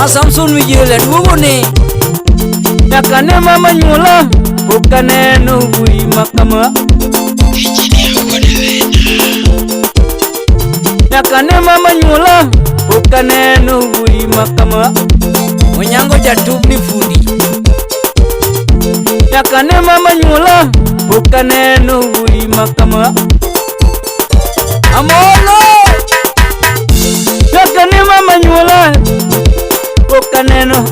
Ma Samson Mijele duogo ne. Nyaka ne mama nyuola pok aneno wuoyi ma kama. Nyaka ne mama nyuola pok aneno wuoyi ma kama. Onyango jatubni fundi. Nyaka ne mama nyuola pok aneno wuoyi ma kama. Amolo. Nyaka ne mama nyuola pok aneno.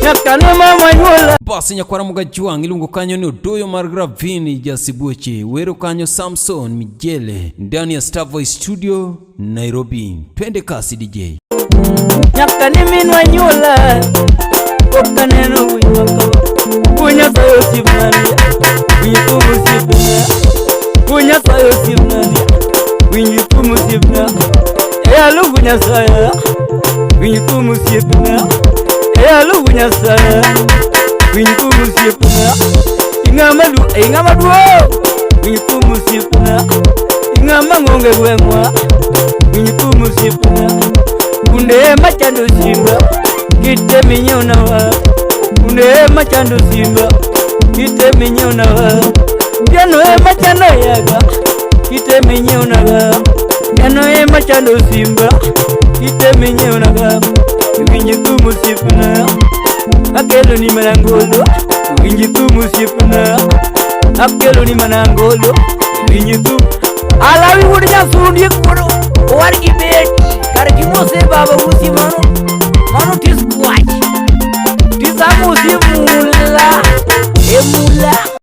Nyaka ne mama nyuola. Basi nyakwara Mugajwang' iluongo kanyo ni Odoyo mar Gravini Jasibuoche, wero kanyo Samson Mijele ndani ya Star Voice Studio Nairobi. Twende kasi DJ. Nyaka ne minwa nyuola pok aneno wuoyi ma kama. Wuo Nyasaye osiepna winj thum osiepna. Wuo Nyasaye osiepna winj thum osiepna. E aluwu Nyasaye winj thum osiepna. E aluwu Nyasaye winj thum osiepna. Ing'ama du ing'ama duong' winj thum osiepna. Ing'ama ng'onge gweng'wa winj thum osiepna. Kunde machando simba kite minyiewonawa. Kunde machando simba kite minyiewonawa. Piano ema chando yaga kite minyiewonaga. Piano ema chando simba kite minyiewonaga. Winj thum osiepna akeloni mana ngolo. Winj thum osiepna akeloni mana ngolo. Winj thum. Alawi wuod Nyasundi wuod owadgi Beti. Kar kimose baba usi mano. Mano tis kwach. Tis amosi mula. E mula.